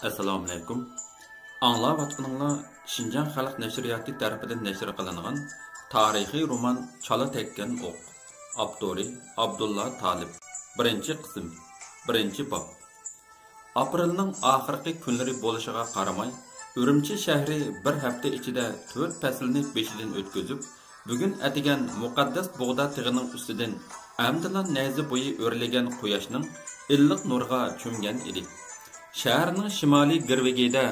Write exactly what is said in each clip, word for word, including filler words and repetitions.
ئەسسالامۇئەلەيكۇم. ئاڭلاۋاتقىنىڭلار شىنجاڭ خەلق نەشرىياتى تەرىپىدىن نەشر قىلىنغان تارىخىي رومان چالا تەگكەن ئوق. ئاپتورى ئابدۇللا تالىپ. بىرىنچى قىسىم. بىرىنچى باب. ئاپرېلنىڭ ئاخىرقى كۈنلىرى بولۇشىغا قارىماي، ئۈرۈمچى شەھىرى بىر ھەپتە ئىچىدە تۆت پەسىلنى بېشىدىن ئۆتكۈزۈپ، بۈگۈن ئەتىگەن مۇقەددەس بۇغدا تېغىنىڭ ئۈستىدىن ئەمدىلا نەيزە بويى ئۆرلىگەن قۇياشنىڭ ئىللىق نۇرىغا چۆمگەن ئىدى. شەھەرنىڭ شىمالىي گىرۋىكىدە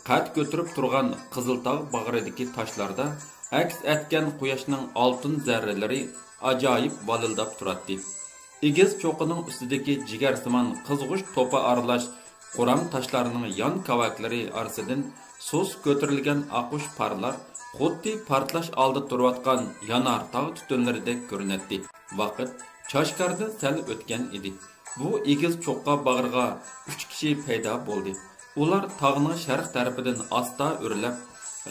قەد كۆتۈرۈپ تۇرغان قىزىلتاغ باغرىدىكى تاشلاردا ئەكس ئەتكەن قۇياشنىڭ ئالتۇن زەررىلىرى ئاجايىپ ۋالىلداپ تۇراتتى. ئېگىز چوققىنىڭ ئۈستىدىكى جىگەرسىمان قىزغۇچ توپا ئارىلاش قورام تاشلارنىڭ يان كاۋاكلىرى ئارىسىدىن سۇس كۆتۈرۈلگەن ئاقۇش پارلار خۇددى پارتلاش ئالدىدا تۇرۇۋاتقان يانار تاغ تۈتۈنلىرىدەك كۆرۈنەتتى. ۋاقىت چاشكاردىن سەل ئۆتكەن ئىدى. بۇ ئېگىز چوققا باغرىغا ئۈچ كىشى پەيدا بولدى. ئۇلار تاغنىڭ شەرق تەرىپىدىن ئاستا ئۆرلەپ،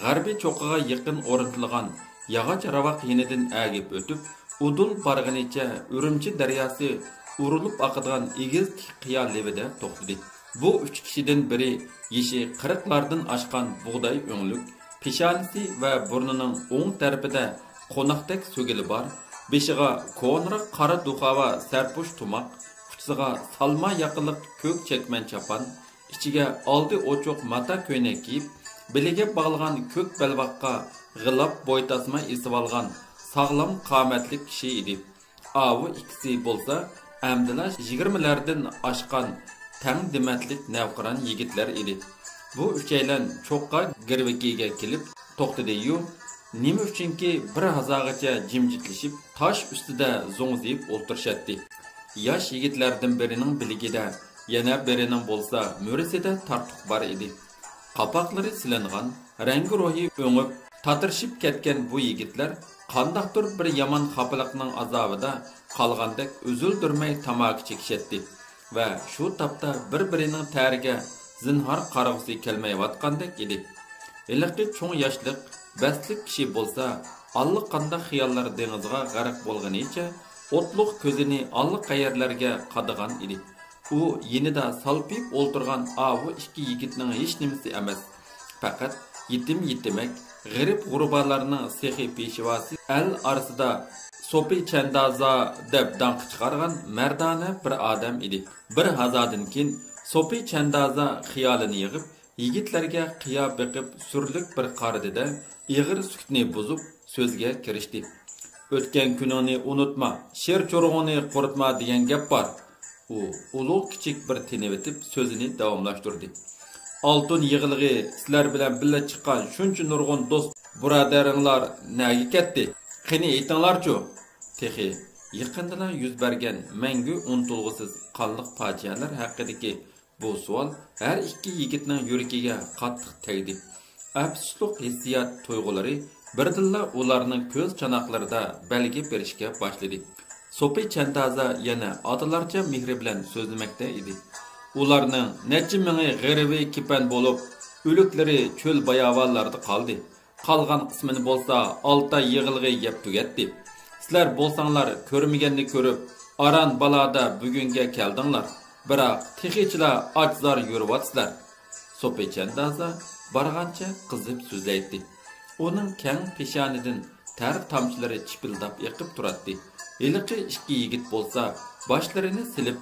غەربىي چوققىغا يېقىن ئورنىتىلغان ياغاچ راۋاق يېنىدىن ئەگىپ ئۆتۈپ، ئۇدۇل بارغىنىچە ئۈرۈمچى دەرياسى ئۇرۇلۇپ ئاقىدىغان ئېگىز تىك قىيا لېۋىدە توختىدى. بۇ ئۈچ كىشىدىن بىرى يېشى قىرىقلاردىن ئاشقان بۇغداي ئۆڭلۈك، پېشانىسى ۋە بۇرنىنىڭ ئوڭ تەرىپىدە قوناقتەك سۆگىلى بار، بېشىغا كونىراق قارا دۇخاۋا سەرپۇش تۇماق، ئۇچىسىغا سالما ياقىلىق كۆك چەكمەن چاپان، ئىچىگە ئالدى ئوچۇق ماتا كۆينەك كىيىپ، بېلىگە باغلىغان كۆك بەلباغقا غىلاپ بويتاسما ئېسىۋالغان ساغلام قامەتلىك كىشى ئىدى. ئاۋۇ ئىككىسى بولسا ئەمدىلا يىگىرمىلەردىن ئاشقان تەڭ دېمەتلىك نەۋقىران يىگىتلەر ئىدى. بۇ ئۈچەيلەن چوققا گىرۋىكىگە كېلىپ توختىدى-يۇ، نېمە ئۈچۈنكى بىر ھازاغىچە جىمجىتلىشىپ، تاش ئۈستىدە زوڭزىيىپ ئولتۇرۇشاتتى. ياش يىگىتلەردىن بىرىنىڭ بىلىكىدە، يەنە بىرىنىڭ بولسا مۈرىسىدە تارتۇق بار ئىدى. قاپاقلىرى سېلىنغان، رەڭگى روھى ئۆڭۈپ، تاتىرىشىپ كەتكەن بۇ يىگىتلەر قانداقتۇر بىر يامان خاپىلىقنىڭ ئازابىدا قالغاندەك ئۈزۈلدۈرمەي تاماكا چېكىشەتتى ۋە شۇ تاپتا بىر-بىرىنىڭ تەرىگە زىنھار قارىغۇسى كەلمەيۋاتقاندەك ئىدى. ھېلىقى چوڭ ياشلىق، بەستلىك كىشى بولسا ئاللىقانداق خىياللار دېڭىزىغا غەرق بولغىنىچە ئوتلۇق كۆزىنى ئاللىقەيەرلەرگە قادىغان ئىدى. ئۇ يېنىدا سالپىيىپ ئولتۇرغان ئاۋۇ ئىككى يىگىتنىڭ ھېچنېمىسى ئەمەس. پەقەت يېتىم-يېتىمەك، غېرىب-غۇربالارنىڭ سېخىي پېشۋاسى، ئەل ئارىسىدا سوپى چەندازا دەپ داڭقى چىقارغان مەردانە بىر ئادەم ئىدى. بىر ھازادىن كېيىن سوپى چەندازا خىيالىنى يىغىپ، يىگىتلەرگە قىيا بېقىپ سۈرلۈك بىر قارىدى-دە، ئېغىر سۈكۈتنى بۇزۇپ، سۆزگە كىرىشتى. «ئۆتكەن كۈنۈڭنى ئۇنتۇما، شىر چورۇغۇڭنى قۇرۇتما» دېگەن گەپ بار. ئۇ ئۇلۇغ كىچىك بىر تىنىۋېتىپ سۆزىنى داۋاملاشتۇردى. «ئالتۇن يىغلىقى سىلەر بىلەن بىللە چىققان شۇنچە نۇرغۇن دوست بۇرادەرلىرىڭلار نەگە كەتتى؟ قېنى ئېيتىڭلارچۇ؟» تېخى يېقىندىلا يۈز بەرگەن مەڭگۈ ئۇنتۇلغۇسىز قانلىق پاجىئەلەر ھەققىدىكى بۇ سوئال ھەر ئىككى يىگىتنىڭ يۈرىكىگە قاتتىق تەگدى. ئەپسۇسلۇق ھېسسىيات تۇيغۇلىرى بىردىنلا ئۇلارنىڭ كۆز چاناقلىرىدا بەلگە بېرىشكە باشلىدى. سوپى چەندازا يەنە ئاتىلارچە مېھرى بىلەن سۆزلىمەكتە ئىدى. «ئۇلارنىڭ نەچچە مىڭى غېرىبى كېپەن بولۇپ، ئۆلۈكلىرى چۆل باياۋانلاردا قالدى. قالغان قىسمىنى بولسا ئالتاي يىغلىقى يەپ تۈگەتتى. سىلەر بولساڭلار كۆرمىگەننى كۆرۈپ، ئاران بالادا بۈگۈنگە كەلدىڭلار. بىراق تېخىچىلا ئاچ-زار يۈرۈۋاتىسىلەر.» سوپى چەندازا بارغانچە قىزىپ سۆزلەيتتى. ئۇنىڭ كەڭ پېشانىدىن تەر تامچىلىرى چىپىلداپ ئېقىپ تۇراتتى. ھېلىقى ئىككى يىگىت بولسا باشلىرىنى سېلىپ،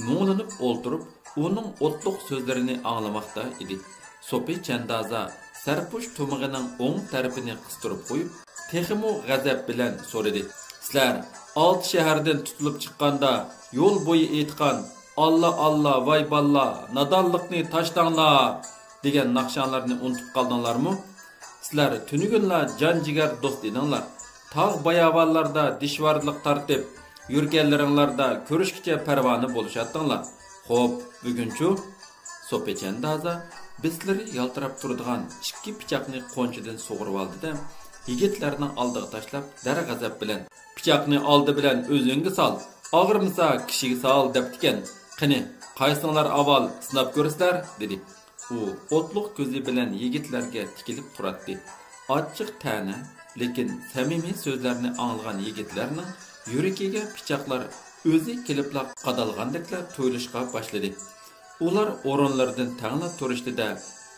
مۇڭلىنىپ ئولتۇرۇپ، ئۇنىڭ ئوتلۇق سۆزلىرىنى ئاڭلىماقتا ئىدى. سوپى چەندازا سەرپۇش تۇمىقىنىڭ ئوڭ تەرىپىنى قىستۇرۇپ قويۇپ، تېخىمۇ غەزەپ بىلەن سورىدى: «سىلەر ئالتە شەھەردىن تۇتۇلۇپ چىققاندا يول بويى ئېيتقان، 'ئاللا، ئاللا، ۋاي باللا، نادانلىقنى تاشلاڭلار!' دېگەن ناخشاڭلارنى ئۇنتۇپ قالدىڭلارمۇ؟ سىلەر تۈنۈگۈنلا جان-جىگەر دوست ئىدىڭلار. تاغ باياۋانلاردا دىشۋارلىق تارتىپ يۈرگەنلىرىڭلاردا كۆرۈشكىچە پەرۋانە بولۇشاتتىڭلار. خوپ، بۈگۈنچۇ؟» سوپى چەندازا بىسلىرى يالتىراپ تۇرىدىغان ئىككى پىچاقنى قونچىدىن سۇغۇرۇۋالدى-دە، يىگىتلەرنىڭ ئالدىغا تاشلاپ، دەر غەزەپ بىلەن: «پىچاقنى ئالدى بىلەن ئۆزۈڭگە سال، ئاغرىمىسا كىشىگە سال دەپتىكەن. قېنى، قايسىڭلار ئاۋۋال سىناپ كۆرىسىلەر؟» دېدى. ئۇ ئوتلۇق كۆزى بىلەن يىگىتلەرگە تىكىلىپ تۇراتتى. ئاچچىق تەنە، لېكىن سەمىمىي سۆزلەرنى ئاڭلىغان يىگىتلەرنىڭ يۈرىكىگە پىچاقلار ئۆزى كېلىپلا قادالغاندەكلا تۇيۇلۇشقا باشلىدى. ئۇلار ئورۇنلىرىدىن تەڭلا تۇرۇشتىدە،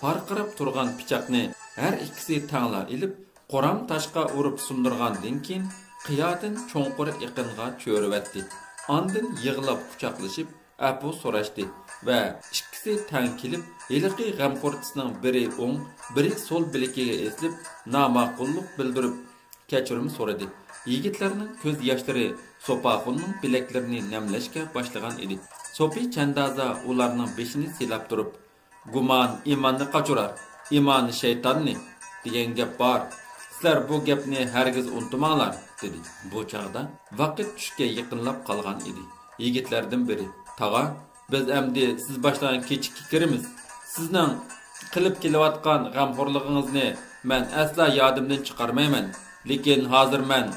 پارقىراپ تۇرغان پىچاقنى ھەر ئىككىسى تەڭلا ئېلىپ، قورام تاشقا ئۇرۇپ سۇندۇرغاندىن كېيىن، قىيادىن چوڭقۇر ئېقىنغا چۆرۈۋەتتى. ئاندىن يىغلاپ قۇچاقلىشىپ، ئەپۇ سوراشتى ۋە ئىككىسى تەڭ كېلىپ، ھېلىقى غەمخورچىسىنىڭ بىرى ئوڭ، بىرى سول بىلىكىگە ئېسىلىپ، ناماقۇللۇق بىلدۈرۈپ، كەچۈرۈم سورىدى. يىگىتلەرنىڭ كۆز ياشلىرى سوپاخۇننىڭ بىلەكلىرىنى نەملەشكە باشلىغان ئىدى. سوپى چەندازا ئۇلارنىڭ بېشىنى سىلاپ تۇرۇپ، «گۇمان ئىماننى قاچۇرار، ئىمان شەيتاننى» دېگەن گەپ بار. سىلەر بۇ گەپنى ھەرگىز ئۇنتۇماڭلار، دېدى. بۇ چاغدا ۋاقىت چۈشكە يېقىنلاپ قالغان ئىدى. يىگىتلەردىن بىرى، «تاغا، بىز ئەمدى سىز باشلىغان كېچىككە كىرىمىز. سىزنىڭ قىلىپ كېلىۋاتقان غەمخورلۇقىڭىزنى مەن ئەسلا يادىمدىن چىقارمايمەن. لېكىن ھازىر مەن»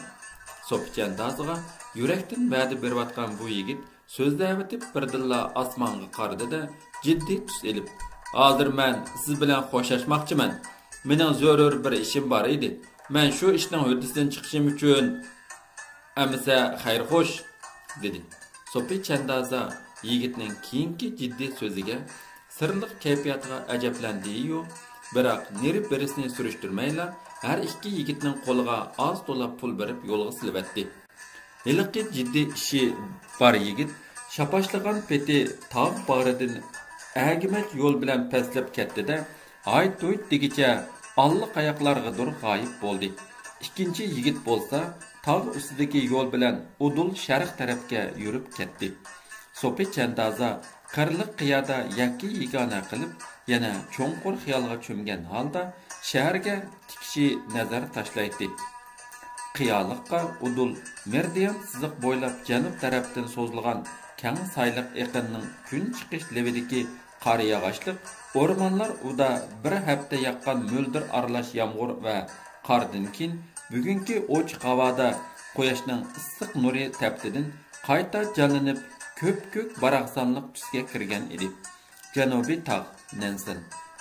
سوپى چەندازىغا يۈرەكتىن ۋەدە بېرىۋاتقان بۇ يىگىت سۆزلەۋېتىپ، بىردىنلا ئاسمانغا قارىدى-دە، جىددىي تۈس ئېلىپ، «ھازىر مەن سىز بىلەن خوشلاشماقچىمەن. مېنىڭ زۆرۈر بىر ئىشىم بار ئىدى. مەن شۇ ئىشنىڭ ھۆددىسىدىن چىقىشىم ئۈچۈن، ئەمىسە خەير خوش» دېدى. سوپى چەندازا يىگىتنىڭ كېيىنكى جىددىي سۆزىگە، سىرلىق كەيپىياتىغا ئەجەبلەندى-يۇ، بىراق نېرى-بېرىسىنى سۈرۈشتۈرمەيلا، ھەر ئىككى يىگىتنىڭ قولىغا ئاز تولا پۇل بېرىپ يولغا سېلىۋەتتى. ھېلىقى جىددىي ئىشى بار يىگىت شاپاشلىغان پېتى تاغ باغرىدىن ئەگىمەچ يول بىلەن پەسلەپ كەتتى-دە، ھايت-ھۇيت دېگۈچە ئاللىقاياقلارغىدۇر غايىب بولدى. ئىككىنچى يىگىت بولسا تاغ ئۈستىدىكى يول بىلەن ئۇدۇل شەرق تەرەپكە يۈرۈپ كەتتى. سوپى چەندازا قىرلىق قىيادا يەككە-يېگانە قېلىپ، يەنە چوڭقۇر خىيالغا چۆمگەن ھالدا شەھەرگە تىكىشى نەزەر تاشلايتتى. قىيالىققا ئۇدۇل مېرىدىيان سىزىق بويلاپ جەنۇب تەرەپتىن سوزۇلغان كەڭ سايلىق ئېقىننىڭ كۈن چىقىش لېۋىدىكى قار ياغاچلىق ئورمانلار ئۇدا بىر ھەپتە ياغقان مۆلدۈر ئارىلاش يامغۇر ۋە قاردىن كېيىن، بۈگۈنكى ئوچۇق ھاۋادا قۇياشنىڭ ئىسسىق نۇرى تەپتىدىن قايتا جانلىنىپ، كۆپكۆك باراقسانلىق تۈسكە كىرگەن ئىدى. جەنۇبىي تاغ نەنسىن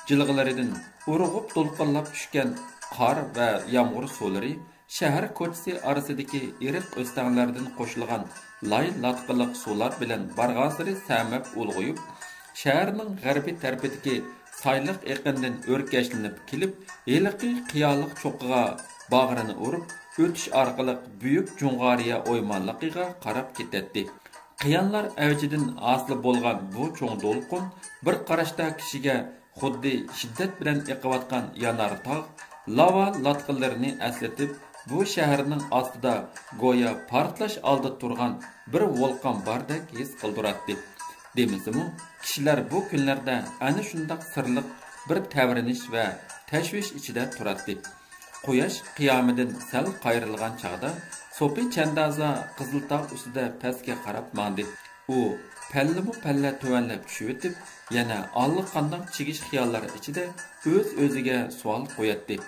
جىلغىلىرىدىن ئۇرغۇپ دولقۇنلاپ چۈشكەن قار ۋە يامغۇر سۇلىرى شەھەر كوچىسى ئارىسىدىكى ئېرىق ئۆستەڭلەردىن قوشۇلغان لاي لاتقىلىق سۇلار بىلەن بارغانسېرى سەمەپ ئۇلغىيىپ، شەھەرنىڭ غەربىي تەرىپىدىكى سايلىق ئېقىندىن ئۆركەشلىنىپ كېلىپ، ھېلىقى قىيالىق چوققىغا باغرىنى ئۇرۇپ ئۆتۈش ئارقىلىق بۈيۈك جۇڭغارىيە ئويمانلىقىغا قاراپ كېتەتتى. قىيانلار ئەۋجىدىن ھاسىل بولغان بۇ چوڭ دولقۇن بىر قاراشتا كىشىگە خۇددى شىددەت بىلەن ئېقىۋاتقان يانار تاغ، لاۋا لاتقىلىرىنى ئەسلىتىپ، بۇ شەھەرنىڭ ئاستىدا گويا پارتلاش ئالدىدا تۇرغان بىر ۋولقان باردەك ھېس قىلدۇراتتى. دېمىسىمۇ، كىشىلەر بۇ كۈنلەردە ئەنە شۇنداق سىرلىق بىر تەۋرىنىش ۋە تەشۋىش ئىچىدە تۇراتتى. قۇياش قىيامىدىن سەل قايرىلغان چاغدا، سوپى چەندازا قىزىل تاغ ئۈستىدە پەسكە قاراپ ماڭدى. ئۇ پەللىمۇ پەللە تۆۋەنلەپ چۈشۈۋېتىپ، يەنە ئاللىقانداق چىگىش خىياللار ئىچىدە ئۆز-ئۆزىگە سوئال قوياتتى.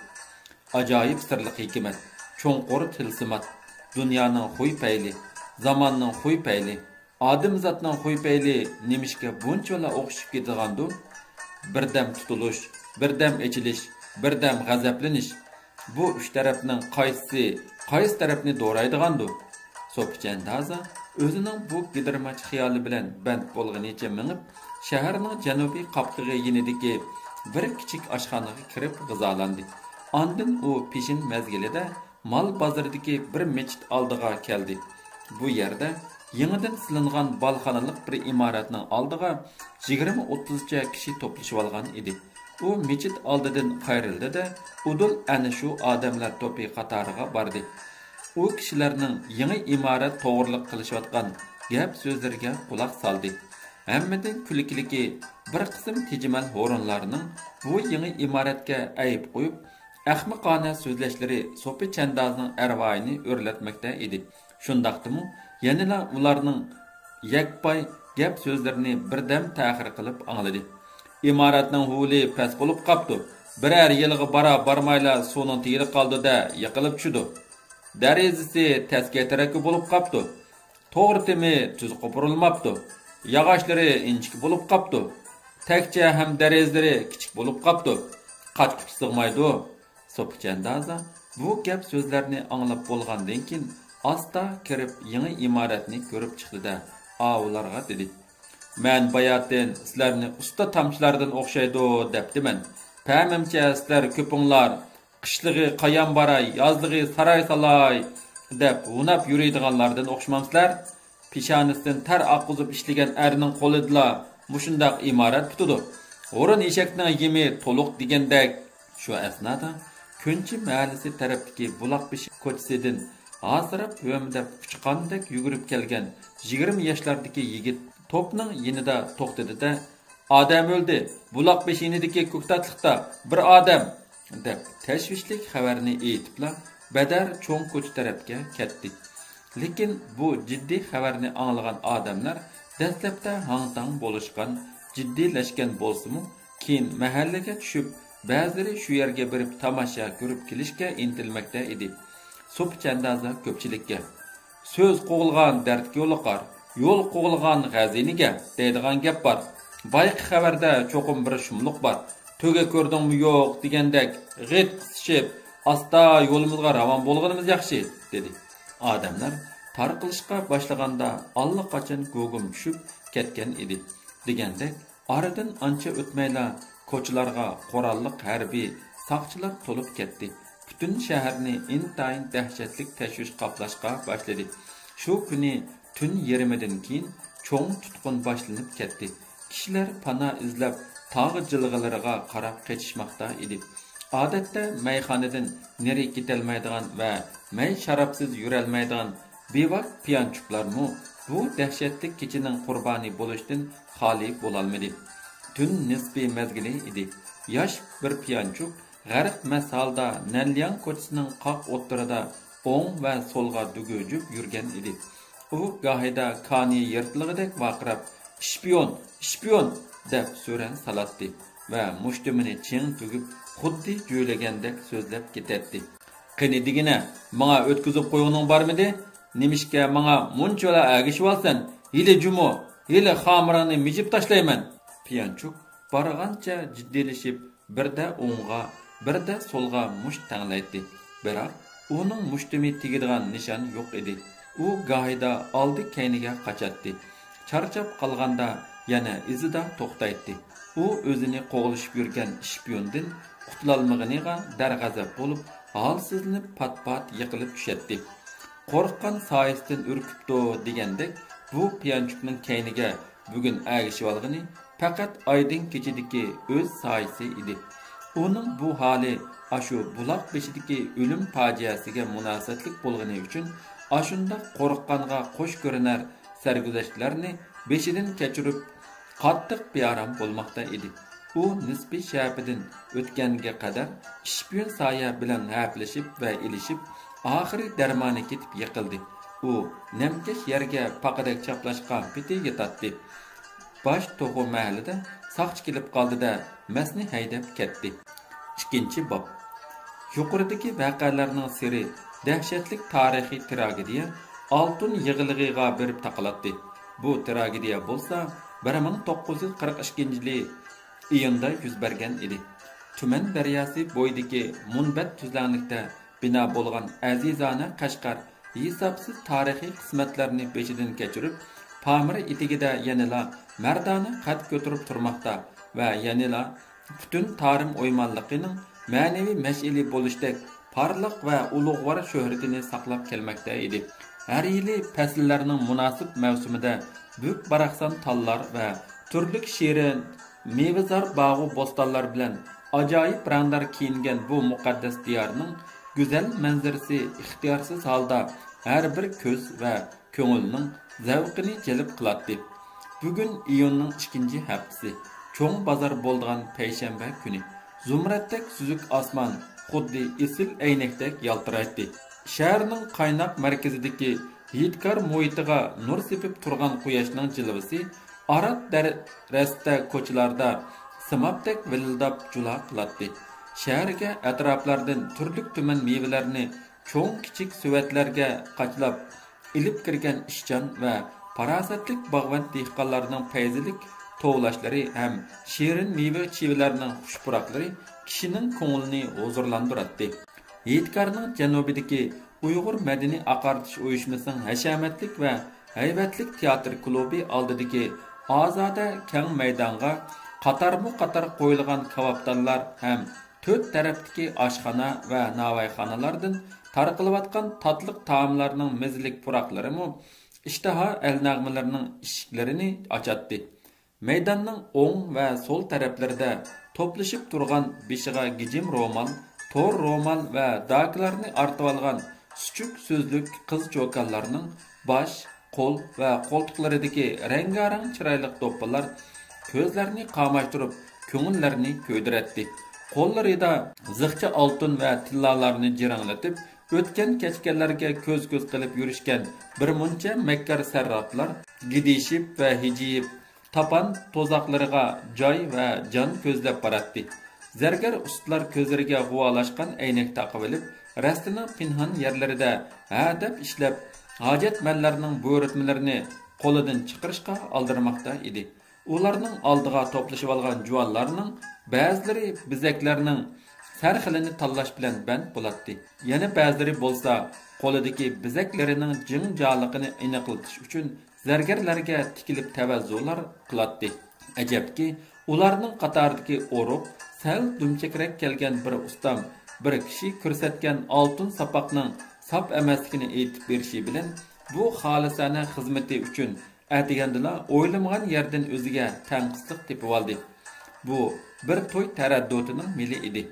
ئاجايىپ سىرلىق ھېكمەت، چوڭقۇر تىلسىمات، دۇنيانىڭ خۇي پەيلى، زاماننىڭ خۇي پەيلى، ئادەمزاتنىڭ خۇي پەيلى نېمىشقا بۇنچىۋالا ئوخشىشىپ كېتىدىغاندۇ؟ بىردەم تۇتۇلۇش، بىردەم ئېچىلىش، بىردەم غەزەپلىنىش. بۇ ئۈچ تەرەپنىڭ قايسىسى قايسى تەرەپنى دورايدىغاندۇ؟ سوپى چەندازا ئۆزىنىڭ بۇ گىدىرماچ خىيالى بىلەن بەند بولغىنىچە مېڭىپ، شەھەرنىڭ جەنۇبىي قاپقىقى يېنىدىكى بىر كىچىك ئاشخانىغا كىرىپ غىزالاندى. ئاندىن ئۇ پېشىن مەزگىلىدە مال بازىرىدىكى بىر مىچىت ئالدىغا كەلدى. بۇ يەردە يېڭىدىن سېلىنغان بالخانىلىق بىر ئىمارەتنىڭ ئالدىغا يىگىرمە ئوتتۇزچە كىشى توپلىشىۋالغان ئىدى. ئۇ مىچىت ئالدىدىن قايرىلدى-دە، ئۇدۇل ئەنە شۇ ئادەملەر توپى قاتارىغا باردى. ئۇ كىشىلەرنىڭ يېڭى ئىمارەت توغرىلىق قىلىشىۋاتقان گەپ-سۆزلىرىگە قۇلاق سالدى. ھەممىدىن كۈلكىلىكى، بىر قىسىم تېجىمەل ھورۇنلارنىڭ بۇ يېڭى ئىمارەتكە ئەيىب قويۇپ، ئەخمىقانە سۆزلەشلىرى سوپى چەندازنىڭ ئەرۋايىنى ئۆرلەتمەكتە ئىدى. شۇنداقتىمۇ يەنىلا ئۇلارنىڭ يەكپاي گەپ-سۆزلىرىنى بىردەم تەخىر قىلىپ ئاڭلىدى. ئىمارەتنىڭ ھولى پەس بولۇپ قاپتۇ. بىرەر يىلغا بارا-بارمايلا سۇنىڭ تېگىدە قالىدۇ-دە، يىقىلىپ چۈشىدۇ. دېرىزىسى تەسكە تەرەككە بولۇپ قاپتۇ. توغرا تېمى تۈز قوپۇرۇلماپتۇ. ياغاچلىرى ئىنچىكە بولۇپ قاپتۇ. تەكچە ھەم دېرىزىلىرى كىچىك بولۇپ قاپتۇ. قاچقۇچ سىغمايدۇ. سوپى چەندازا بۇ گەپ-سۆزلەرنى ئاڭلاپ بولغاندىن كېيىن، ئاستا كىرىپ يېڭى ئىمارەتنى كۆرۈپ چىقتى-دە، ئاۋۇلارغا دېدى: مەن باياتىن سىلەرنى ئۇستا تامچىلاردىن ئوخشايدۇ دەپتىمەن. پەمىمچە سىلەر كۆپۈڭلار قىشلىقى قايان باراي، يازلىقى ساراي سالاي دەپ ھۇناپ يۈرىدىغانلاردىن ئوخشىمامسىلەر؟ پېشانىسىدىن تەر ئاققۇزۇپ ئىشلىگەن ئەرنىڭ قولىدىلا مۇشۇنداق ئىمارەت پۈتىدۇ. ھۇرۇن ئېشەكنىڭ يېمى تولۇق دېگەندەك. شۇ ئەسنادا كۆنچى مەھەللىسى تەرەپتىكى بۇلاق بېشى كوچىسىدىن ھاسىراپ ھۆمدەپ ئۇچقاندەك يۈگۈرۈپ كەلگەن يىگىرمە ياشلاردىكى يىگىت توپنىڭ يېنىدا توختىدى-دە، «ئادەم ئۆلدى، بۇلاق بېشى يېنىدىكى كۆكتاتلىقتا بىر ئادەم!» دەپ تەشۋىشلىك خەۋەرنى ئېيتىپلا، بەدەر چوڭ كوچا تەرەپكە كەتتى. لېكىن بۇ جىددىي خەۋەرنى ئاڭلىغان ئادەملەر دەسلەپتە ھاڭ-تاڭ بولۇشقان، جىددىيلەشكەن بولسىمۇ، كېيىن مەھەللىگە چۈشۈپ، بەزىلىرى شۇ يەرگە بېرىپ تاماشا كۆرۈپ كېلىشكە ئىنتىلمەكتە ئىدى. سوپىچە ئەندازا كۆپچىلىككە، «سۆز قوغلىغان دەردكە يولۇقار، يول قوغلىغان غەزىنىگە» دەيدىغان گەپ بار. بايىقى خەۋەردە چوقۇم بىر شۇملۇق بار. «تۆگە كۆردۈڭمۇ يوق» دېگەندەك غىت قىسىشىپ، ئاستا يولىمىزغا راۋان بولغىنىمىز ياخشى، دېدى. ئادەملەر تارقىلىشقا باشلىغاندا ئاللىقاچان گۇگۇم چۈشۈپ كەتكەن ئىدى. دېگەندەك، ئارىدىن ئانچە ئۆتمەيلا كوچىلارغا قوراللىق ھەربىي ساقچىلار تولۇپ كەتتى. پۈتۈن شەھەرنى ئىنتايىن دەھشەتلىك تەشۋىش قاپلاشقا باشلىدى. شۇ كۈنى تۈن يېرىمىدىن كېيىن چوڭ تۇتقۇن باشلىنىپ كەتتى. كىشىلەر پانا ئىزلەپ، تاغ جىلغىلىرىغا قاراپ قېچىشماقتا ئىدى. ئادەتتە مەيخانىدىن نېرى كېتەلمەيدىغان ۋە مەي شارابسىز يۈرەلمەيدىغان بىۋاك پىيانچۇكلارمۇ بۇ دەھشەتلىك كېچىنىڭ قۇربانى بولۇشتىن خالىي بولالمىدى. تۈن نىسپى مەزگىلى ئىدى. ياش بىر پىيانچۇك غەرق مەست ھالدا نەنلياڭ كوچىسىنىڭ قاق ئوتتۇرىدا ئوڭ ۋە سولغا دۈگۈجۈپ يۈرگەن ئىدى. ئۇ گاھىدا كانى يىرتىلغۇدەك ۋارقىراپ، «ئىشپىيون! ئىشپىيون!» دەپ سۈرەن سالاتتى ۋە مۇشتۇمىنى چىڭ تۈگۈپ، خۇددى جۆيلىگەندەك سۆزلەپ كېتەتتى. «قېنى دېگىنە، ماڭا ئۆتكۈزۈپ قويغىنىڭ بارمىدى؟ نېمىشقا ماڭا مۇنچىۋالا ئەگىشىۋالىسەن؟ ھېلى جۇمۇ، ھېلى خامىرىڭنى مىجىپ تاشلايمەن!» پىيانچۇك بارغانچە جىددىيلىشىپ، بىردە ئوڭغا، بىردە سولغا مۇشت تەڭلەيتتى. بىراق، ئۇنىڭ مۇشتۇمى تېگىدىغان نىشان يوق ئىدى. ئۇ گاھىدا ئالدى كەينىگە قاچاتتى. چارچاپ قالغاندا يەنە ئىزىدا توختايتتى. ئۇ ئۆزىنى قوغلىشىپ يۈرگەن شپىيوندىن قۇتۇلالمىغىنىغا دەرغەزەپ بولۇپ، ھالسىزلىنىپ پات-پات يىقىلىپ چۈشەتتى. قورققان سايىسىدىن ئۈركۈپتۇ دېگەندەك، بۇ پىيانچۇكنىڭ كەينىگە بۈگۈن ئەگىشىۋالغىنى پەقەت ئايدىڭ كېچىدىكى ئۆز سايىسى ئىدى. ئۇنىڭ بۇ ھالى ئاشۇ بۇلاق بېشىدىكى ئۆلۈم پاجىئەسىگە مۇناسىۋەتلىك بولغىنى ئۈچۈن، ئاشۇنداق قورققانغا قوش كۆرۈنەر سەرگۈزەشتلەرنى بېشىدىن كەچۈرۈپ، قاتتىق بىئارام بولماقتا ئىدى. ئۇ نىسپىي شەپىدىن ئۆتكەنگە قەدەر ئىشپىيون سايە بىلەن ھەپىلىشىپ ۋە ئېلىشىپ، ئاخىرى دەرمانى كېتىپ يىقىلدى. ئۇ نەمكەش يەرگە پاقىدەك چاپلاشقان پېتى ياتاتتى. باش توخۇ مەھەللىدە ساقچى كېلىپ قالدى-دە، مەستنى ھەيدەپ كەتتى. ئىككىنچى باب. يۇقىرىدىكى ۋەقەلەرنىڭ سىرى دەھشەتلىك تارىخىي تراگېدىيە ئالتۇن يىغلىغىغا بېرىپ تاقىلاتتى. بۇ تراگېدىيە بولسا بىر مىڭ توققۇز يۈز قىرىق ئىككىنچى يىلى ئىيۇندا يۈز بەرگەن ئىدى. تۈمەن دەرياسى بويىدىكى مۇنبەت تۈزلەڭلىكتە بىنا بولغان ئەزىزانە قەشقەر ھېسابسىز تارىخىي قىسمەتلەرنى بېشىدىن كەچۈرۈپ، پامىر ئېتىكىدە يەنىلا مەردانە قەد كۆتۈرۈپ تۇرماقتا ۋە يەنىلا پۈتۈن تارىم ئويمانلىقىنىڭ مەنىۋى مەشئىلى بولۇشتەك پارلاق ۋە ئۇلۇغۋار شۆھرىتىنى ساقلاپ كەلمەكتە ئىدى. ھەر يىلى پەسىللەرنىڭ مۇناسىپ مەۋسۇمىدا بۈك-باراقسان تاللار ۋە تۈرلۈك شېرىن مېۋىزار باغۇ بوستانلار بىلەن ئاجايىپ رەڭدار كىيىنگەن بۇ مۇقەددەس دىيارنىڭ گۈزەل مەنزىرىسى ئىختىيارسىز ھالدا ھەر بىر كۆز ۋە كۆڭۈلنىڭ زەۋقىنى جەلپ قىلاتتى. بۈگۈن ئىيۇننىڭ ئىككىنچى ھەپتىسى، چوڭ بازار بولىدىغان پەيشەنبە كۈنى. زۇمرەتتەك سۈزۈك ئاسمان خۇددى ئېسىل ئەينەكتەك يالتىرايتتى. شەھەرنىڭ قايناق مەركىزىدىكى ھېيتگاھ مۇھىتىغا نۇر سېپىپ تۇرغان قۇياشنىڭ جىلۋىسى ئارات دەرەستە كوچىلاردا سىمابتەك ۋىلىلداپ جۇلا قىلاتتى. شەھەرگە ئەتراپلاردىن تۈرلۈك تۈمەن مېۋىلەرنى چوڭ-كىچىك سېۋەتلەرگە قاچىلاپ ئېلىپ كىرگەن ئىشچان ۋە پاراسەتلىك باغۋەن دېھقانلارنىڭ پەيزىلىك توۋلاشلىرى ھەم شېرىن مېۋە-چىۋىلەرنىڭ خۇش پۇراقلىرى كىشىنىڭ كۆڭلىنى ھۇزۇرلاندۇراتتى. ھېيتگاھنىڭ جەنۇبىدىكى ئۇيغۇر مەدەنىي ئاقارتىش ئۇيۇشمىسىنىڭ ھەشەمەتلىك ۋە ھەيۋەتلىك تىياتىر كۇلۇبى ئالدىدىكى ئازادە كەڭ مەيدانغا قاتارمۇ قاتار قويۇلغان كاۋاپدانلار ھەم تۆت تەرەپتىكى ئاشخانا ۋە ناۋايخانىلاردىن تارقىلىۋاتقان تاتلىق تائاملارنىڭ مەززىلىك پۇراقلىرىمۇ ئىشتىھا ئەلنەغمىلىرىنىڭ ئىشىكلىرىنى ئاچاتتى. مەيداننىڭ ئوڭ ۋە سول تەرەپلىرىدە توپلىشىپ تۇرغان، بېشىغا گىجىم رومال، تور رومال ۋە داكىلارنى ئارتىۋالغان سۈچۈك سۆزلۈك قىز چوكانلارنىڭ باش، قول ۋە قولتۇقلىرىدىكى رەڭگارەڭ چىرايلىق دوپپىلار كۆزلەرنى قاماشتۇرۇپ، كۆڭۈللەرنى كۆيدۈرەتتى. قوللىرىدا زىخچە ئالتۇن ۋە تىللالارنى جىرىڭلىتىپ، ئۆتكەن كەچكەنلەرگە كۆز-كۆز قىلىپ يۈرۈشكەن بىر مۇنچە مەككار سەرراپلار گىدىشىپ ۋە ھىجىيىپ، تاپان توزاقلىرىغا جاي ۋە جان كۆزلەپ باراتتى. زەرگەر ئۇستىلار كۆزلىرىگە غۇۋالاشقان ئەينەك تاقىۋېلىپ، رەستىنىڭ پىنھان يەرلىرىدە ھەدەپ ئىشلەپ، ھاجەتمەنلەرنىڭ بۇيرۇتمىلىرىنى قولىدىن چىقىرىشقا ئالدىرىماقتا ئىدى. ئۇلارنىڭ ئالدىغا توپلىشىۋالغان جۇۋانلارنىڭ بەزىلىرى بېزەكلەرنىڭ سەرخىلىنى تاللاش بىلەن بەند بولاتتى. يەنە بەزىلىرى بولسا قولىدىكى بېزەكلىرىنىڭ جىڭجالىقىنى ئېنىقلىتىش ئۈچۈن زەرگەرلەرگە تىكىلىپ تەۋەززۇلار قىلاتتى. ئەجەبكى، ئۇلارنىڭ قاتارىدىكى ئورۇق، سەل دۈمچەكرەك كەلگەن بىر ئۇستام بىر كىشى كۆرسەتكەن ئالتۇن ساپاقنىڭ ساپ ئەمەسلىكىنى ئېيتىپ بېرىشى بىلەن، بۇ خالىسانە خىزمىتى ئۈچۈن ئەتىگەندىلا ئويلىمىغان يەردىن ئۆزىگە تەڭ قىسلىق تېپىۋالدى. بۇ بىر توي تەرەددۇتىنىڭ مېلى ئىدى.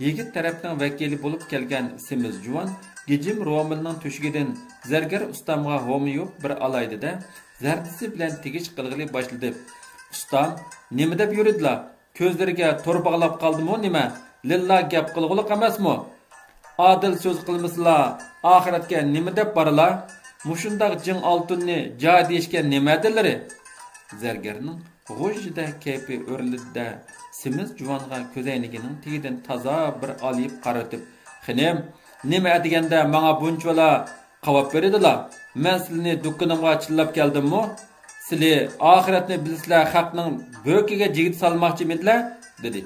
يىگىت تەرەپنىڭ ۋەكىلى بولۇپ كەلگەن سېمىز جۇۋان گىجىم رومىلنىڭ تۆشۈكىدىن زەرگەر ئۇستامغا ھومىيۇپ بىر ئالايدى-دە، زەردىسى بىلەن تېگىش قىلغىلى باشلىدى. ئۇستام، نېمە دەپ يۈرىدىلا؟ كۆزلىرىگە تور باغلاپ قالدىمۇ نېمە؟ لىللا گەپ قىلغۇلۇق ئەمەسمۇ؟ ئادىل سۆز قىلمىسىلا، ئاخىرەتكە نېمە دەپ بارىلا؟ مۇشۇنداق جىڭ ئالتۇننى جايىدا يېيىشكە نېمە ھەدىلىرى؟ زەرگەرنىڭ غۇژژىدە كەيپى ئۆرلىدى-دە، سېمىز جۇۋانغا كۆزەينىكىنىڭ تېگىدىن تازا بىر ئالىيىپ قارىتىپ، خېنىم، نېمە ئەتىگەندە ماڭا بۇنچىۋالا قاۋاپ بېرىدىلا؟ مەن سىلىنى دۇكىنىمغا چىللاپ كەلدىممۇ؟ سىلى ئاخىرەتنى بىلسىلە خەقنىڭ بۆكىگە جىگدە سالماقچىمىدىلە؟ دېدى.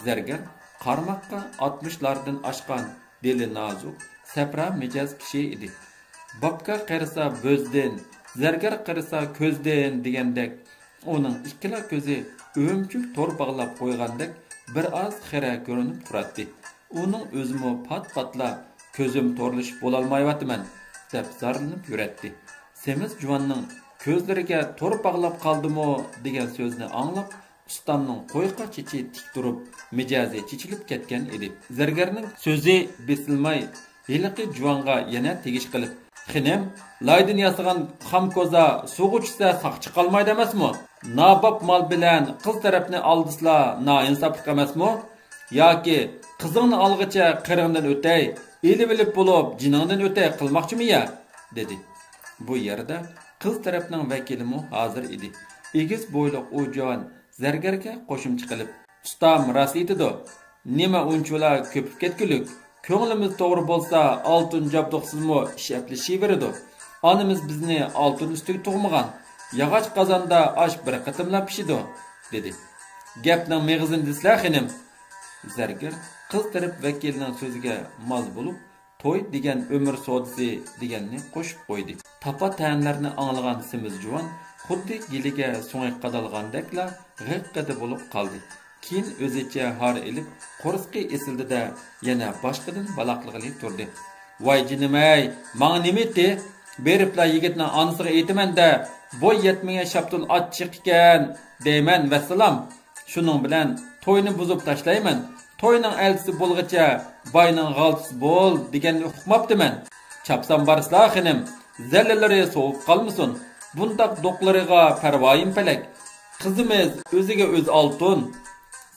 زەرگەر قارىماققا ئاتمىشلاردىن ئاشقان دىلى نازۇك، سەپرا مىجەز كىشى ئىدى. باپكا قېرىسا بۆزدىن، زەرگەر قېرىسا كۆزدىن دېگەندەك، ئۇنىڭ ئىككىلا كۆزى ئۆمۈچۈك تور باغلاپ قويغاندەك بىر ئاز خىرە كۆرۈنۈپ تۇراتتى. ئۇنىڭ ئۆزىمۇ پات-پاتلا كۆزۈم تورلىشىپ بولالمايۋاتىمەن، دەپ زارلىنىپ يۈرەتتى. سېمىز جۇۋاننىڭ كۆزلىرىگە تور باغلاپ قالدىمۇ دېگەن سۆزنى ئاڭلاپ، ئۇستامنىڭ قويقا چېچى تىك تۇرۇپ، مىجەزى چېچىلىپ كەتكەن ئىدى. زەرگەرنىڭ سۆزى بېسىلماي، ھېلىقى جۇۋانغا يەنە تېگىش قىلىپ، خېنىم، لايدىن ياسىغان خام كوزا سۇغا چۈشسە ساق چىقالمايدۇ ئەمەسمۇ؟ ناباب مال بىلەن قىز تەرەپنى ئالدىسىلا نائىنساپلىق ئەمەسمۇ؟ ياكى قىزىڭنى ئالغىچە قېرىڭدىن ئۆتەي، ئېلىۋېلىپ بولۇپ جېنىڭدىن ئۆتەي قىلماقچىمۇ يا؟ دېدى. بۇ يەردە قىز تەرەپنىڭ ۋەكىلىمۇ ھازىر ئىدى. ئېگىز بويلۇق ئۇ جۇۋان زەرگەرگە قوشۇمچە قىلىپ، ئۇستام راست ئېيتىدۇ. نېمە ئۇنچىۋالا كۆپۈپ كەتكۈلۈك؟ كۆڭلىمىز توغرا بولسا، ئالتۇن جابدۇقسىزمۇ ئىش ئەپلىشىۋېرىدۇ. ئانىمىز بىزنى ئالتۇن ئۈستىگە تۇغمىغان. ياغاچ قازاندا ئاش بىر قېتىملا پىشىدۇ، دېدى. گەپنىڭ مېغىزىنى دېسىلە، خېنىم. زەرگەر قىز تەرەپ ۋەكىلىنىڭ سۆزىگە ماز بولۇپ، توي دېگەن ئۆمۈر سودىسى دېگەننى قوشۇپ قويدى. تاپا-تەنىلەرنى ئاڭلىغان سېمىز جۇۋان خۇددى گىلىگە سۆڭەك قادالغاندەكلا غىققىدە بولۇپ قالدى. كېيىن ئۆزىچە ھار ئېلىپ، قورسىقى ئېسىلدى-دە، يەنە باشقىدىن بالاقلىغىلى تۇردى. ۋاي جېنىم-ئەي، ماڭا نېمە ئېيتتى؟ بېرىپلا يىگىتنىڭ ئانىسىغا ئېيتىمەن-دە، بوي يەتمىگەن شاپتۇل ئاچچىق ئىكەن دەيمەن، ۋەسسالام. شۇنىڭ بىلەن توينى بۇزۇپ تاشلايمەن. توينىڭ ئەلچىسى بولغىچە باينىڭ غالتىسى بول دېگەننى ئۇقماپتىمەن. چاپسان بارسىلا خېنىم، زەللىلىرى سوۋۇپ قالمىسۇن. بۇنداق دوقلىرىغا پەرۋايىم پەلەك. قىزىمىز ئۆزىگە ئۆزى ئالتۇن.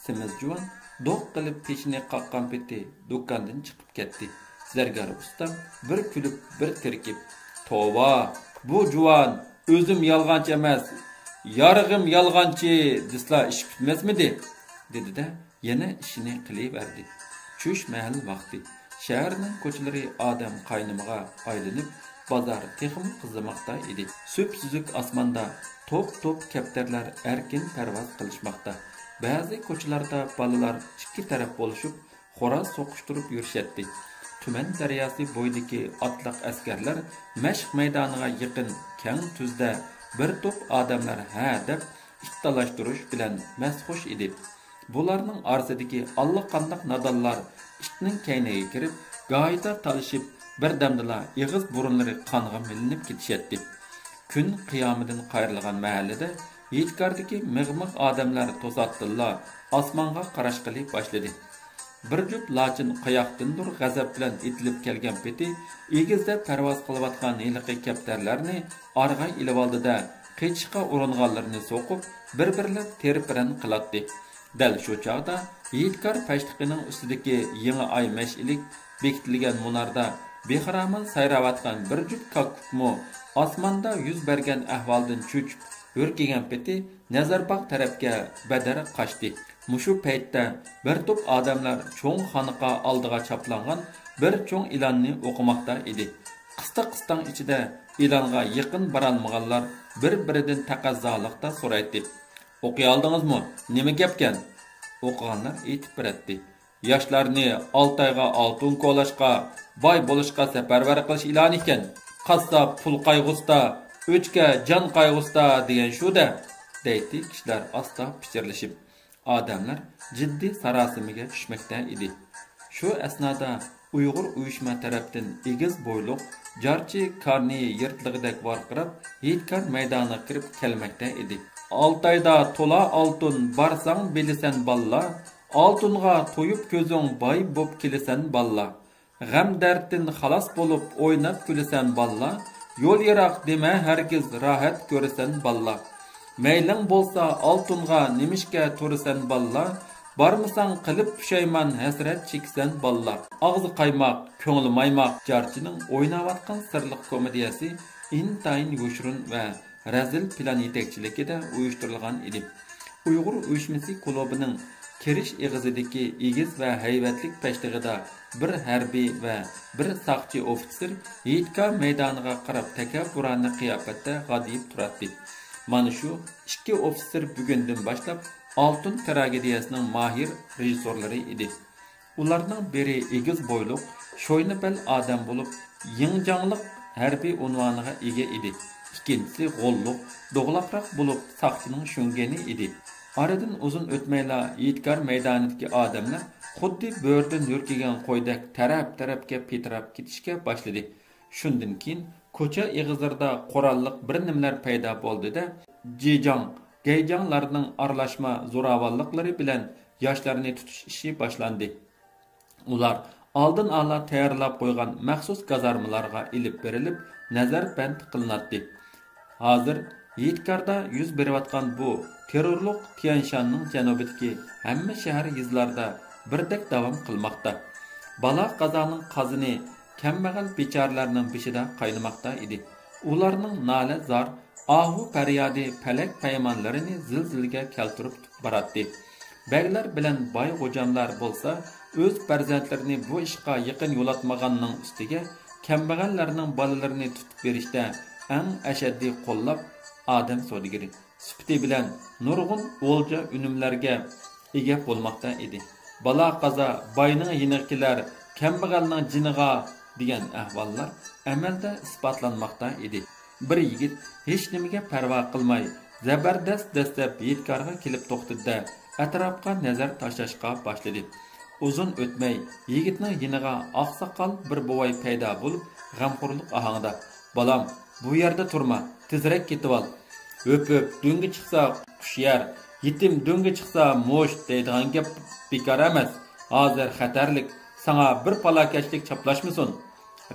سېمىز جۇۋان دوق قىلىپ پېشىنى قاققان پېتى دۇكاندىن چىقىپ كەتتى. زەرگەر ئۇستام بىر كۈلۈپ، بىر تېرىكىپ، توۋا، بۇ جۇۋان ئۆزۈم يالغانچى ئەمەس، يارىغىم يالغانچى دېسىلا ئىش پۈتمەسمىدى؟ دېدى-دە، يەنە ئىشىنى قىلىۋەردى. چۈش مەھەل ۋاقتى. شەھەرنىڭ كوچىلىرى ئادەم قاينىمىغا ئايلىنىپ، بازار تېخىمۇ قىزىماقتا ئىدى. سۈپسۈزۈك ئاسماندا توپ-توپ كەپتەرلەر ئەركىن پەرۋاز قىلىشماقتا. بەزى كوچىلاردا بالىلار ئىككى تەرەپ بولۇشۇپ، خوراز سوقۇشتۇرۇپ يۈرۈشەتتى. تۈمەن دەرياسى بويىدىكى ئاتلىق ئەسكەرلەر مەشىق مەيدانىغا يېقىن كەڭ تۈزدە بىر توپ ئادەملەر ھە دەپ ئىت تالاشتۇرۇش بىلەن مەستخۇش ئىدى. بۇلارنىڭ ئارىسىدىكى ئاللىقانداق نادانلار ئىتنىڭ كەينىگە كىرىپ، گاھىدا تالىشىپ، بىردەمدىلا ئېغىز بۇرۇنلىرى قانغا مىلىنىپ كېتىشەتتى. كۈن قىيامىدىن قايرىلغان مەھەللىدە ھېيتگاردىكى مىغ-مىغ ئادەملەر توساتتىنلا ئاسمانغا قاراشقىلى باشلىدى. بىر جۈپ لاچىن قاياقتىندۇر غەزەپ بىلەن ئېتىلىپ كەلگەن پېتى ئېگىزدە پەرۋاز قىلىۋاتقان ھېلىقى كەپتەرلەرنى ئارىغا ئېلىۋالدى-دە، قېچىشقا ئۇرۇنغانلىرىنى سوقۇپ، بىر-بىرلەپ تېرە-پىرەن قىلاتتى. دەل شۇ چاغدا ھېيتگار پەشتىقىنىڭ ئۈستىدىكى يېڭى ئاي مەشئىلىك بېكىتىلگەن مۇناردا بىخىرامان سايراۋاتقان بىر جۈپ كاككۇكمۇ ئاسماندا يۈز بەرگەن ئەھۋالدىن چۆچۈپ ھۈركىگەن پېتى نەزەرباغ تەرەپكە بەدەر قاچتى. مۇشۇ پەيتتە بىر توپ ئادەملەر چوڭ خانىقا ئالدىغا چاپلانغان بىر چوڭ ئېلاننى ئوقۇماقتا ئىدى. قىستاق-قىستاڭ ئىچىدە ئېلانغا يېقىن بارالمىغانلار بىر-بىرىدىن تەقەززالىقتا سورايتتى. «ئوقۇيالدىڭىزمۇ؟ نېمە گەپكەن؟» ئوقۇغانلار ئېيتىپ بېرەتتى. «ياشلارنى ئالتايغا ئالتۇن كولاشقا، باي بولۇشقا سەپەرۋەر قىلىش ئېلانى ئىكەن. قاسساپ پۇل قايغۇسىدا، ئۆچكە جان قايغۇسىدا دېگەن شۇ-دە!» دەيتتى كىشىلەر ئاستا پىچىرلىشىپ. ئادەملەر جىددىي ساراسىمىگە چۈشمەكتە ئىدى. شۇ ئەسنادا ئۇيغۇر ئۇيۇشما تەرەپتىن ئېگىز بويلۇق جارچى كارنىيى يىرتىلغۇدەك ۋارقىراپ، ھېيتگار مەيدانىغا كىرىپ كەلمەكتە ئىدى. «ئالتايدا تولا ئالتۇن، بارساڭ بىلىسەن باللا، ئالتۇنغا تويۇپ كۆزۈڭ باي بوپ كېلىسەن باللا. غەم دەردتىن خالاس بولۇپ ئويناپ كۈلىسەن باللا، يول يىراق دېمە ھەرگىز راھەت كۆرىسەن باللا. مەيلىڭ بولسا ئالتۇنغا نېمىشكە تۇرىسەن باللا، بارمىساڭ قىلىپ پۇشايمان ھەسرەت چېكىسەن باللا.» ئاغزى قايماق، كۆڭلى مايماق جارچىنىڭ ئويناۋاتقان سىرلىق كومېدىيەسى ئىنتايىن يوشۇرۇن ۋە رەزىل پىلان يېتەكچىلىكىدە ئۇيۇشتۇرۇلغان ئىدى. ئۇيغۇر ئۇيۇشمىسى كۇلۇبىنىڭ كىرىش ئېغىزىدىكى ئېگىز ۋە ھەيۋەتلىك پەشتىغىدا بىر ھەربىي ۋە بىر ساقچى ئوفىتسېر ھېيتگار مەيدانىغا قاراپ تەكەببۇرانە قىياپەتتە غادىيىپ تۇراتتى. مانا شۇ ئىككى ئوفىتسېر بۈگۈندىن باشلاپ ئالتۇن تراگېدىيەسىنىڭ ماھىر رېژىسسورلىرى ئىدى. ئۇلارنىڭ بىرى ئېگىز بويلۇق، شوينا بەل ئادەم بولۇپ، يىڭجاڭلىق ھەربىي ئۇنۋانىغا ئىگە ئىدى. ئىككىنچىسى غوللۇق، دوغىلاقراق بولۇپ، ساقچىنىڭ شۇڭگېنى ئىدى. ئارىدىن ئۇزۇن ئۆتمەيلا ھېيتگار مەيدانىدىكى ئادەملەر خۇددى بۆرىدىن ھۈركىگەن قويدەك تەرەپ-تەرەپكە پىتىراپ كېتىشكە باشلىدى. شۇندىن كېيىن كوچا ئېغىزلىرىدا قوراللىق بىر نېمىلەر پەيدا بولدى-دە، جىجاڭ، گەيجاڭلارنىڭ ئارىلاشما زوراۋانلىقلىرى بىلەن ياشلارنى تۇتۇش ئىشى باشلاندى. ئۇلار ئالدىن ئالا تەييارلاپ قويغان مەخسۇس گازارمىلارغا ئېلىپ بېرىلىپ، نەزەربەند قىلىناتتى. ھازىر ھېيتگاردا يۈز بېرىۋاتقان بۇ تېررورلۇق تيەنشاننىڭ جەنۇبىدىكى ھەممە شەھەر، يېزىلاردا بىردەك داۋام قىلماقتا. بالا قازانىڭ قازىنى كەمبەغەل بىچارىلەرنىڭ بېشىدا قاينىماقتا ئىدى. ئۇلارنىڭ نالە-زار، ئاھۇ-پەريادى پەلەك پەيمانلىرىنى زىلزىلىگە كەلتۈرۈپ باراتتى. بەگلەر بىلەن باي غوجاملار بولسا ئۆز پەرزەنتلىرىنى بۇ ئىشقا يېقىن يولاتمىغاننىڭ ئۈستىگە كەمبەغەللەرنىڭ بالىلىرىنى تۇتۇپ بېرىشتە ئەڭ ئەشەددىي قوللاپ ئادەم سودىگىرى سۈپىتى بىلەن نۇرغۇن ئولجا ئۈنۈملەرگە ئىگە بولماقتا ئىدى. بالا قازا باينىڭ يېنىغا كېلەر، كەمبەغەلنىڭ جېنىغا دېگەن ئەھۋاللار ئەمەلدە ئىسپاتلانماقتا ئىدى. بىر يىگىت ھېچنېمىگە پەرۋا قىلماي، زەبەردەست دەسسەپ ھېيتگارغا كېلىپ توختىدى-دە، ئەتراپقا نەزەر تاشلاشقا باشلىدى. ئۇزۇن ئۆتمەي، يىگىتنىڭ يېنىغا ئاقساقال بىر بوۋاي پەيدا بولۇپ، غەمخورلۇق ئاھاڭىدا، «بالام، بۇ يەردە تۇرما، تېزرەك كېتىۋال. ھۆپۈپ دۆڭگە چىقسا قۇش يەر، يېتىم دۆڭگە چىقسا مۇشت دەيدىغان گەپ بىكار ئەمەس. ھازىر خەتەرلىك، ساڭا بىر پالاكەتچىلىك چاپلاشمىسۇن.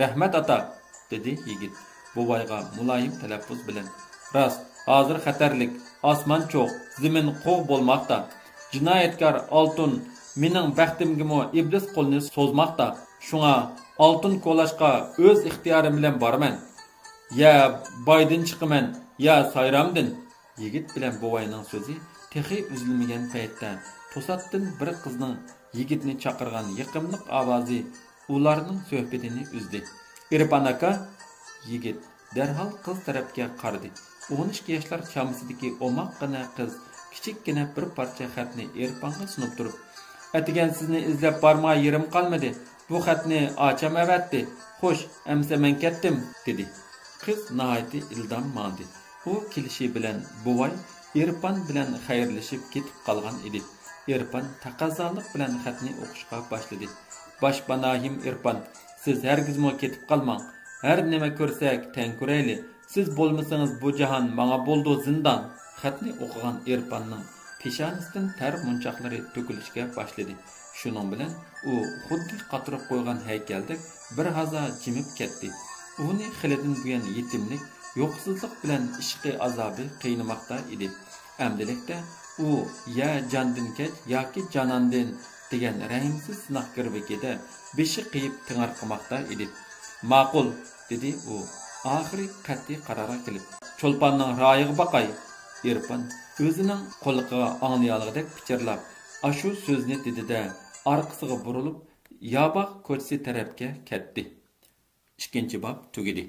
رەھمەت، ئاتا!» دېدى يىگىت بوۋايغا مۇلايىم تەلەپپۇز بىلەن. «راست، ھازىر خەتەرلىك، ئاسمان چوغ، زېمىن قوغ بولماقتا. جىنايەتكار ئالتۇن مېنىڭ بەختىمگىمۇ ئىبلىس قولىنى سوزماقتا. شۇڭا ئالتۇن كولاشقا ئۆز ئىختىيارىم بىلەن بارىمەن. يا بايدىن چىقىمەن، يا سايرامدىن.» يىگىت بىلەن بوۋاينىڭ سۆزى تېخى ئۈزۈلمىگەن پەيتتە، توساتتىن بىر قىزنىڭ يىگىتنى چاقىرغان يېقىملىق ئاۋازى ئۇلارنىڭ سۆھبىتىنى ئۈزدى. «ئېرپان ئاكا!» يىگىت دەرھال قىز تەرەپكە قارىدى. ئون ئىككى ياشلار چامىسىدىكى ئوماققىنە قىز كىچىككىنە بىر پارچە خەتنى ئېرپانغا سۇنۇپ تۇرۇپ، «ئەتىگەن سىزنى ئىزدەپ بارمىغان يېرىم قالمىدى. بۇ خەتنى ئاچام ئەۋەتتى. خوش، ئەمسە مەن كەتتىم،» دېدى. قىز ناھايىتى ئىلدام ماڭدى. ئۇ كېلىشى بىلەن بوۋاي ئېرپان بىلەن خەيرلىشىپ كېتىپ قالغان ئىدى. ئېرپان تەقەززالىق بىلەن خەتنى ئوقۇشقا باشلىدى. «باشپاناھىم ئېرپان، سىز ھەرگىزمۇ كېتىپ قالماڭ. ھەر نېمە كۆرسەك تەڭ كۆرەيلى. سىز بولمىسىڭىز بۇ جاھان ماڭا بولىدۇ زىندان.» خەتنى ئوقۇغان ئېرپاننىڭ پېشانىسىدىن تەر مونچاقلىرى تۆكۈلۈشكە باشلىدى. شۇنىڭ بىلەن ئۇ خۇددى قاتۇرۇپ قويغان ھەيكەلدەك بىر ھازا جىمىپ كەتتى. ئۇنى خېلىدىن بۇيان يېتىملىك، يوقسۇزلۇق بىلەن ئىشقى ئازابى قىينىماقتا ئىدى. ئەمدىلىكتە ئۇ «يا جاندىن كەچ ياكى جاناندىن» دېگەن رەھىمسىز سىناق گىرۋىكىدە بېشى قېيىپ تىڭارقىماقتا ئىدى. «ماقۇل!» دېدى ئۇ، ئاخىرى قەتئىي قارارغا كېلىپ. «چولپاننىڭ رايىغا باقاي!» ئېرپان ئۆزىنىڭ قۇلىقىغا ئاڭلىيالىغۇدەك پىچىرلاپ ئاشۇ سۆزنى دېدى-دە، ئارقىسىغا بۇرۇلۇپ، ياباغ كوچىسى تەرەپكە كەتتى. ئىككىنچى باب تۈگىدى.